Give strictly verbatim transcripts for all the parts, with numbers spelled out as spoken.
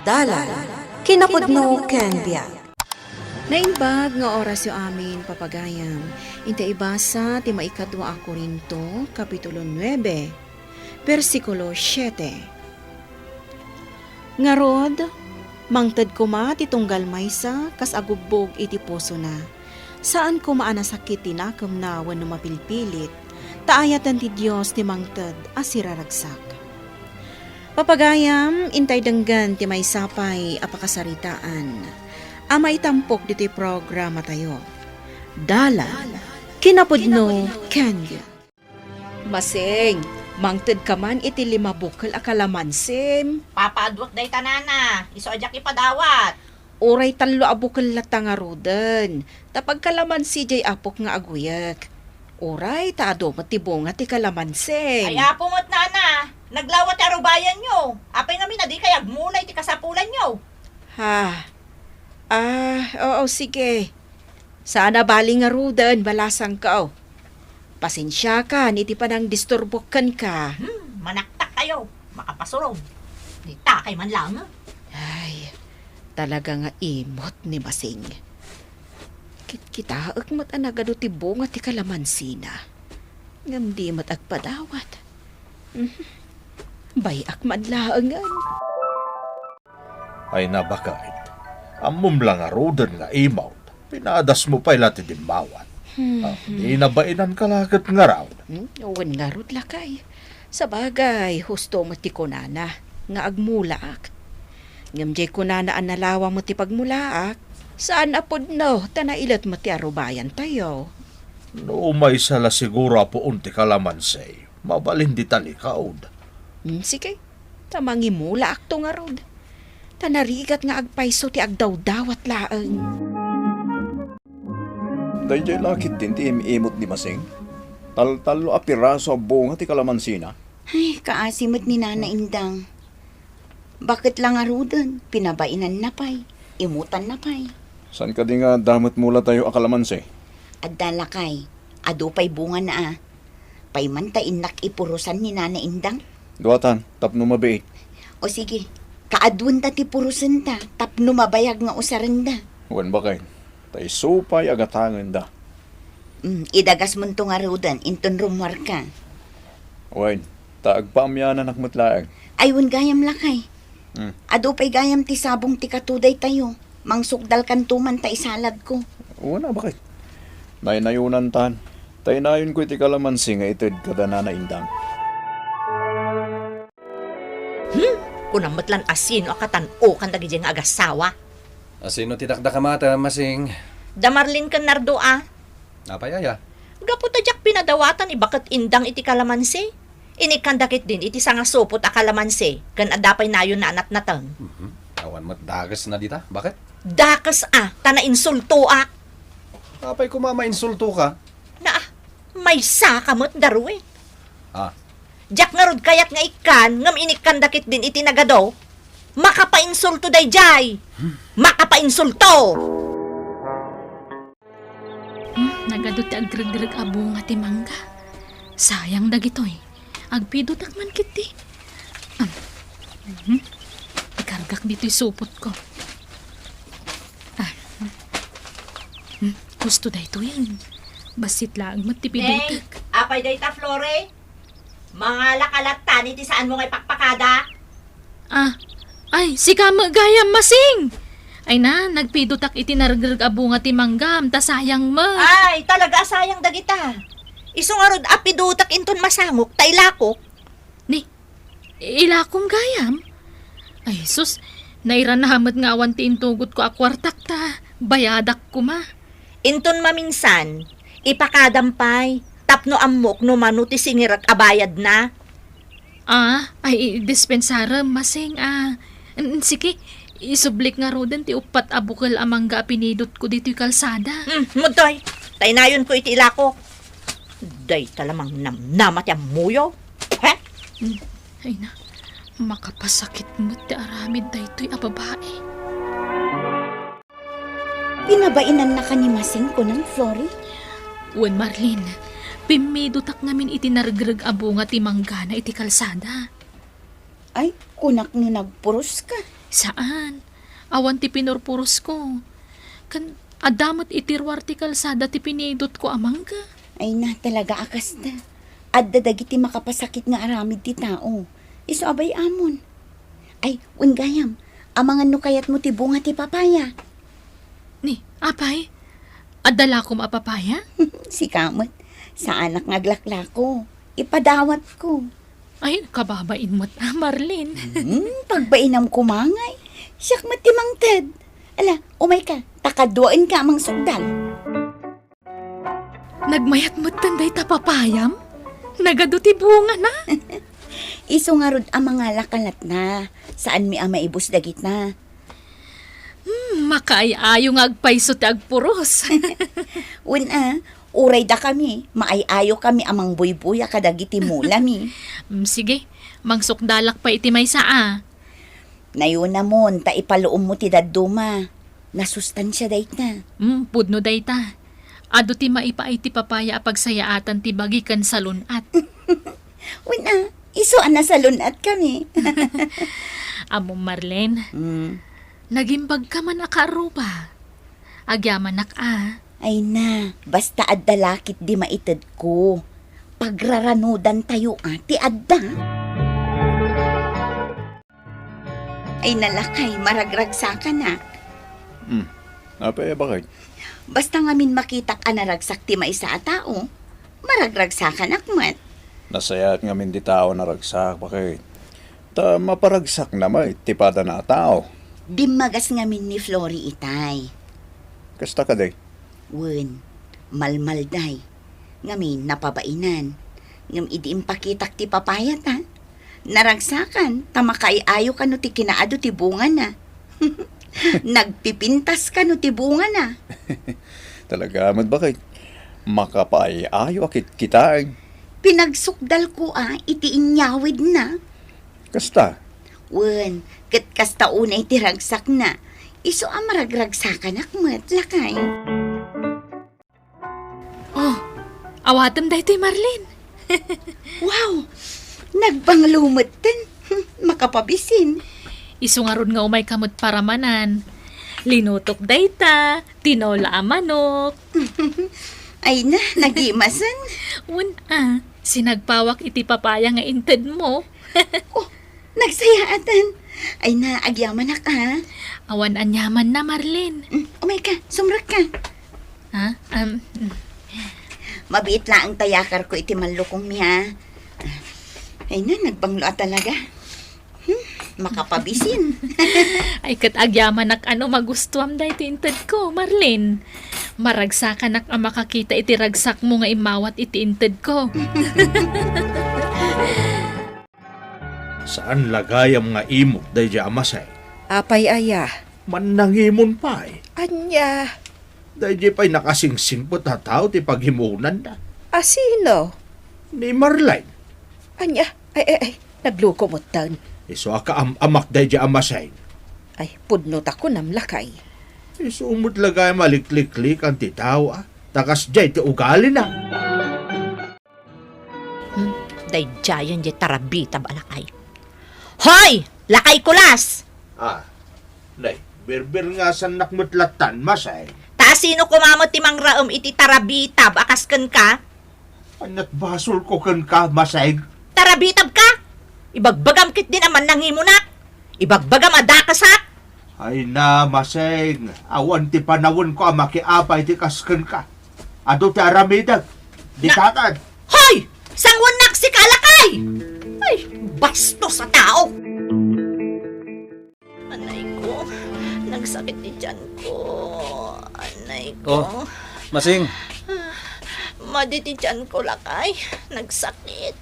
Dalan, kinapudno ken biag. Naimbag nga orasyo amin, papagayam. Inta ibasa ti maikadua a Corinto, Kapitulo nuebe, bersikulo siete. Ngarud, mangted koma ti tunggal maysa kas agubbog iti pusona. Saan koma a nasakit ti nakemna wenno mapilpilit, ta ayaten ti Dios ti mangted a siraragsak. Papagayam, intay denggen ti maysa pay a pakasaritaan a maitampok ditoy programatayo. Dalan, kinapudno, ken Masing, mangted ka man iti lima bukel a kalamansim. Papaaduek dayta, nana. Isu a diak ipadawat. Uray tallo a bukel latta ngaruden. Ta pagkalamansi diay apok nga aguyek. Uray ta adu met ti bunga ti kalamansim. Ay, apo met, nana. Naglawa ti arubayanyo. Apay ngamin a dikay agmula iti kasapulanyo? Ha? Ah, oo, sige. Saan a bali ngaruden, balasangko. Pasensiakan iti panangdisturbok kenka. Hmm, manaktak kayo. Makapasurog. Ditakay man lang. Ay, talaga nga imot ni Masing. Kitkitaek met a nagadu ti bunga ti kalamansina. Ngem di met agpadawat. Mhm. Bay-ak man laengen. Ay na, baket. Ammom la ngaruden nga imawt. Pinadasmo pay la ti dimmawat. Hmm. Ah, di nabainanka la ket ngarud. Hmm, wen ngarud, lakay. Sabagay, husto met ti kunana nga agmulaak. Ngem diay kunana a nalawa met ti pagmulaak, saan a pudno ta nailet met ti arubayantayo. No maysa la siguro a puon ti kalamansi, mabalin dita likaud. Hmm, sige. Ta mangimulaakto ngarud. Ta narigat nga agpayso ti agdawdawat laeng. Daydiay la ketdin ti im-imot ni Masing? Taltallo a piraso a bunga ti kalamansina. Ay, kaasi met ni Nana Indang. Baket la ngaruden, pinabainanna pay, imutanna pay. Saan kadi nga adda met mulatayo a kalamansi? Adda, lakay. Adu pay bungana a. Pay man ta innak ipurusan ni Nana Indang? Duatan, tapno mabiit. O sige, kaaduenta ti purusenta tapno mabayag nga usarenda. Wen, baket, ta isu pay a gatangenda. Mm, idagasmonto ngaruden inton rummuarka. Wen, ta agpaamiananak met laeng. Ay, wen gayam, lakay. Hmm. Adu pay gayam ti sabong ti katudaytayo. Mangsukdalkanto man ta isaladko. Wen a, baket. Naynayonantan. Taynayonko iti kalamansi nga ited kada Nana Indang. Hmm? Kunam met lan a sino a katan-okan dagidiay nga agasawa. A sino ti dakdakamatem, Masing? Da Marlene ken Nardo a. Apay aya? Gapu ta diak pinadawatan ni baket Indang iti kalamansi. Inikkanda ketdin iti sangasupot a kalamansi ken adda pay nayonna a natnateng. Mhm. Awan met dakesna dita. Baket? Dakes a, ta nainsultoak. Apay koma mainsultoka? Naa, maysaka met, Darwin. Ah. Diak ngarud kayat nga ikkan, ngem inikkanda ketdin iti nagadu. Makapainsulto daydiay. Makapainsulto! Hmm, nagadu ti agregreg a bunga ti mangga. Sayang dagitoy. Agpidotak man ketdi. Am. Mhm. Ikargak ditoy supotko. Ah. Hmm, husto daytoyen. Bassit laeng met ti pidotek. Neng, apay dayta, Flore? Mangalaka latta iti saanmo nga ipakpakada? Ah, ay, sika met gayam, Masing! Ay na, nagpidotak iti naregreg a bunga ti manggam, ta sayang met. Ay, talaga a sayang dagita. Isu ngarud a pidotak inton masangok, ta ilakok. Ni, ilakom gayam? Ay, sus, nairana met nga awan ti intugotko a kuartak ta bayadak koma. Inton maminsan, ipakadam pay, tapno ammok no mano ti singirek a bayadna. Ah, ay, dispensarem, Masing, ah. N-, sige, isublik ngaruden ti uppat a bukel a mangga a pinidotko ditoy kalsada. Hmm, mudtoy. Taynayonko iti ilakok. Dayta la mangnamnama ti ammoyo. He? Hmm, ay na, makapasakit met ti aramid daytoy a babai. Pinabainannaka ni Masing kunam, Flori? Wen, Marlene, pimmidotak ngamin iti naregreg a bunga ti manggana iti kalsada. Ay, kunak no nagpuros ka. Saan. Awan ti pinurpurosko. Ken adda met iti ruar ti kalsada ti pinidotko a mangga. Ay na, talaga a kasta. Adda dagiti makapasakit nga aramid ti tao. Isu a bay-amon. Ay, wen gayam, amangan no kayatmo ti bunga ti papaya. Ni, apay, adda lakom a papaya? Sika met, saanak nga aglaklako. Ipadawatko. Ay, kababain met, ah, Marlene. Hmm, pagbainam kumangay. Siak met ti mangted. Ala, umay ka, ta kaduaen ka a mangsukdal. Nagmayat metten dayta papayam? Nagadu ti bungana? Isu ngarud a mangala ka latna. Saanmi a maibus dagita. Hmm, makaay-ayo nga agpayso ti agpuros. Wen a, uray dakami, maay-ayo kami a mangbuybuya kadagiti mulami. Hmm, sige, mangsukdalak pay iti maysa a. Nayunamon ta ipaluommo ti dadduma. Nasustansia dayta. Hmm, pudno dayta. Adu ti maipaay ti papaya a pagsayaatan ti bagi ken salun-at. Wen a, isu a nasalun-at kami. Ammom, Marlene, hmm, nagimbagka man a kaarruba. Agyamanak a. Ay na, basta adda la ketdi maitedko. Pagraranudantayo a ti adda. Ay na, lakay, maragragsakanak. Hmm. Apay a baket? Basta ngamin makitak a naragsak ti maysa a tao, maragragsakanak met. Nasayaat ngamin ti tao a naragsak, baket. Ta maparagsakna met ti padana a tao. Dimmagas ngamin ni Flory itay. Kasta kadi? Wen, malmalday. Ngamin, napabainan. Ngem idi impakitak ti papayata, naragsakan, ta makaay-ayo kano ti kinaadu ti bungana. Nagpipintas kano ti bungana. Talaga met, baket. Makapaay-ayo a kitkitaen. Pinagsukdalko a iti inyawidna. Kasta? Wen, ket kasta unay ti ragsakna. Isu a maragragsakanak met, lakay. Oh, awatem daytoy, Marlene. Wow! Nagbanglo metten. Makapabisin. Isu ngarud nga umayka met paramanan. Linutok dayta, tinola a manok. Ay na, nagimasen. Wen a, sinagpawak iti papaya nga intedmo. Oh, nagsayaatan. Ay na, agyamanak a. Awan aniamanna, Marlene. Mm, umayka, sumrekka. Ha? Um, mm. Mabiit laeng ta yakarko iti mallukongmi a. Ay na, nagbanglo a talaga. Hmm, makapabisin. Ay, ket agyamanak a no magustuam daytoy intedko, Marlene. Maragsakanak a makakita iti ragsakmo nga immawat iti intedko. Saan la gayam nga imok daydiay a Maseng? Apay aya? Mannangimon pay. Ania? Daydiay pay nakasingsingpet a tao ti pagimonanna. A sino? Ni Marlene. Ania? Ay, ay, ay, nagluko metten. Isu a kaam-amak daydiay a Maseng. Ay, pudno ta kunam, lakay. Isu met la gayam a likliklikan ti tao a, ta kasdiay ti ugalina. Hmm, daydiayen diay tarabitab a lakay. Hoy! Lakay Kulas! Ah, nay, birbirngasannak met lattan, Maseng. Ta sino koma met ti mangraem iti tarabitab a kas kenka? Ania't basolko kenka, Maseng? Tarabitab ka? Ibagbagam ketdin a mannangimonak. Ibagbagam a dakasak. Ay na, Maseng, awan ti panawenko a makiapay ti kas kenka. Adu ti aramidek. Ditakan. Hoy! Sanguennak sika, lakay! Ay, bastos a tao! Anay ko, nagsakit ti tiyan ko. Anay ko. Oh, Masing. Madi ti tiyan ko, lakay. Nagsakit.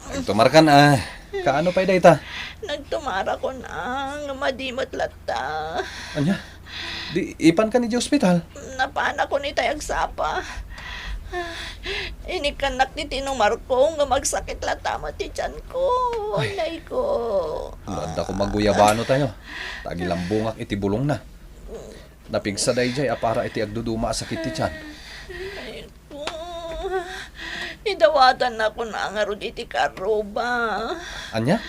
Nagtumarkan, ah, kaano pay dayta? Nagtumarakon, ah, nga madi met latta. Ania? Di, ipanka idiay ospital? Napanakon itay agsapa. Inikkannak ti tinumarko nga magsakit latta met ti tiyan ko. Ay. Nay ko. No adda koma guyabano tayo. Ta agilambongak iti bulongna. Napigsa daydiay a para iti agduduma a sakit ti tiyan. Ay, Oh, idawatannakon ngarud iti karruba. Ania?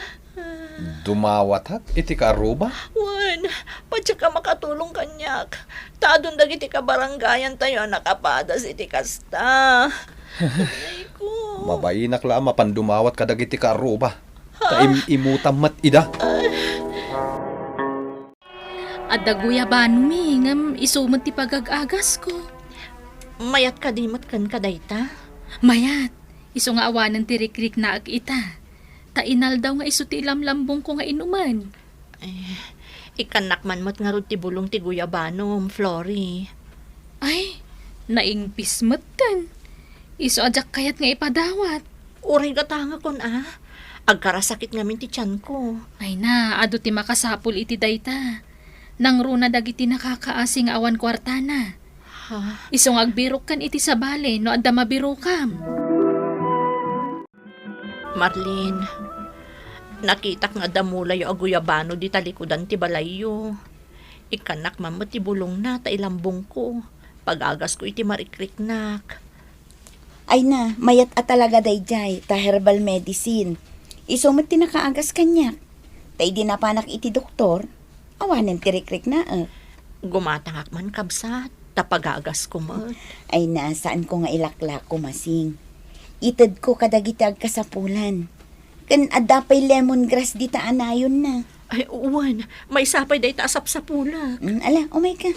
Dumawatak iti kaarruba? Wen, padiak a makatulong kaniak. Ta adun dagiti kabarangayantayo a nakapadas iti kasta. Ay ko. Mabainak la a mapan dumawat kadagiti kaarruba. Ta Ha? im-imutam met ida. Adda guyabanomi, ngem isu met ti pagag-agasko. Mayat kadi met kenka dayta? Mayat. Isu nga awanen ti rikriknaek ita. Ta inaldaw nga isu ti ilamlambongko nga inumen. Eh, ikkannak man met ngarud ti bulong ti guyabanom, Flory. Ay, naingpis metten. Isu a diak kayat nga ipadawat. Uray gatangakon, a. Agkarasakit ngamin ti tianko. Ay na, adu ti makasapul iti dayta. Nangruna dagiti nakakaasi nga awan kuartana. Ha? Isu nga agbirokkan iti sabali no adda mabirokam. Marlene, nakitak nga adda mulayo a guyabano di talikudan ti balayyo. Ikkannak man met ti bulongna ta ilambongko. Pagagasko iti marikriknak. Ay na, mayat a talaga daydiay, ta herbal medicine. Isu met ti nakaagas kaniak. Ta idi napanak iti doktor, awanen ti rikriknaek. Gumatangak man, kabsat, ta pagagasko met. Ay na, saanko nga ilaklako, Masing. Itedko kadagiti agkasapulan. Ken adda pay lemongrass dita a nayonna. Ay, wen, maysa pay dayta a sapsapulek. Mm, ala, umayka.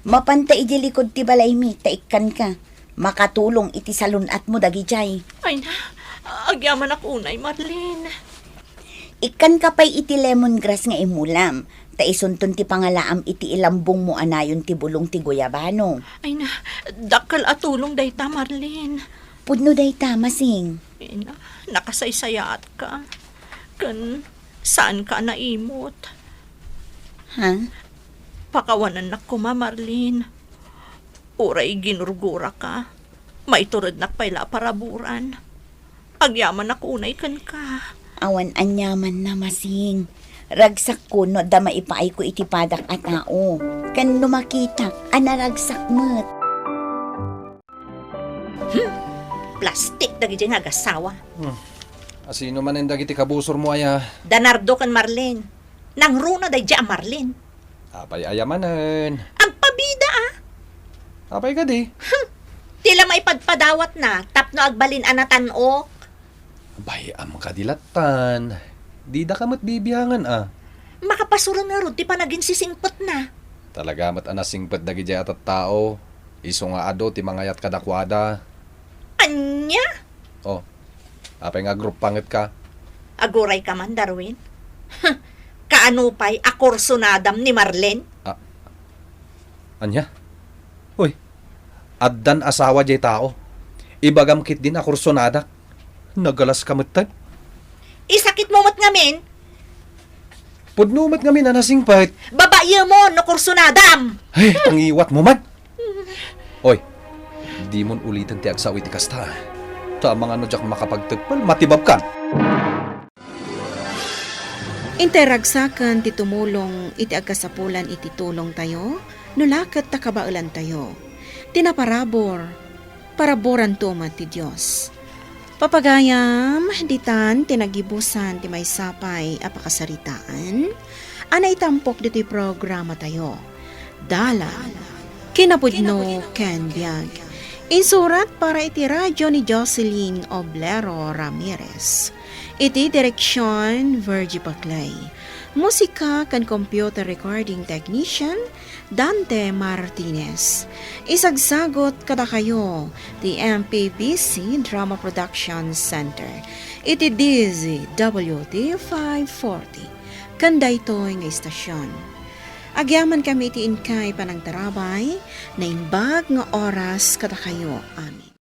Mapanta idiay likud ti balaymi, ta ikkanka. Makatulong iti salun-atmo dagidiay. Ay na, agyamanak unay, Marlene. Ikkanka pay iti lemongrass nga imulam, ta isunton ti pangalaam iti ilambongmo a nayon ti bulong ti guyabano. Ay na, dakkel a tulong dayta, Marlene. Pudno dayta, Masing. Ay na, nakasaysayaatka. Ken saanka a naimot. Ha? Pakawanennak koma, Marlene. Uray ginurguraka, maiturednak pay la a paraburan. Agyamanak unay kenka. Awan aniamanna, Masing. Ragsakko no adda maipaayko iti padak a tao. Ken no makitak a naragsak met. Hmm. Plastik dagidiay nga agasawa. Hmm. Asino manen dagiti kabusormo aya? Da Nardo ken Marlene. Nangruna daydiay a Marlene. Apay aya manen? Agpabida, a. Apay kadi? Hmm. Ti la maipadpadawatna tapno agbalin a natan-ok. Bay-am kadi lattan. Didaka met bibiangan, a. Makapasuron ngarud ti panaginsisingpetna. Talaga met a nasingpet dagidiay a tattao. Isu nga adu ti mangayat kadakuada. Ania? Oh, apay nga agruppangetka? Agurayka man, Darwin? Kaano pay a kursunadam ni Marlene? Ah, ania? Uy, addan asawa diay tao. Ibagam ketdin a kursunadak. Nagalaska metten. Isakitmo met ngamin. Pudno met ngamin a nasingpet. Babaiem no kursunadam. Ay, pangiwatmo met. Oy, dimon uliten ti agsao iti kasta. Ta amangan no diak makapagteppel, matibabkan. Intay ragsaken ti tumulong iti agkasapulan iti tulongtayo, no la ket ta kabaelantayo. Ti naparabur, paraburanto met ti Dios. Papagayam, ditan ti nagibusan ti maysa pay a pakasaritaan a naitampok ditoy programatayo. Dalan, kinapudno ken biag. Insurat para iti radio ni Jocelyn Oblero Ramirez. Iti direksion, Virgie Paclay. Musika ken computer recording technician, Dante Martinez. Isagsagut kadakayo ti M P B C Drama Production Center iti D Z W T five forty. Ken daytoy nga istasyon, agyamankami iti inkay panangtarabay, naimbag nga oras kadakayo amin.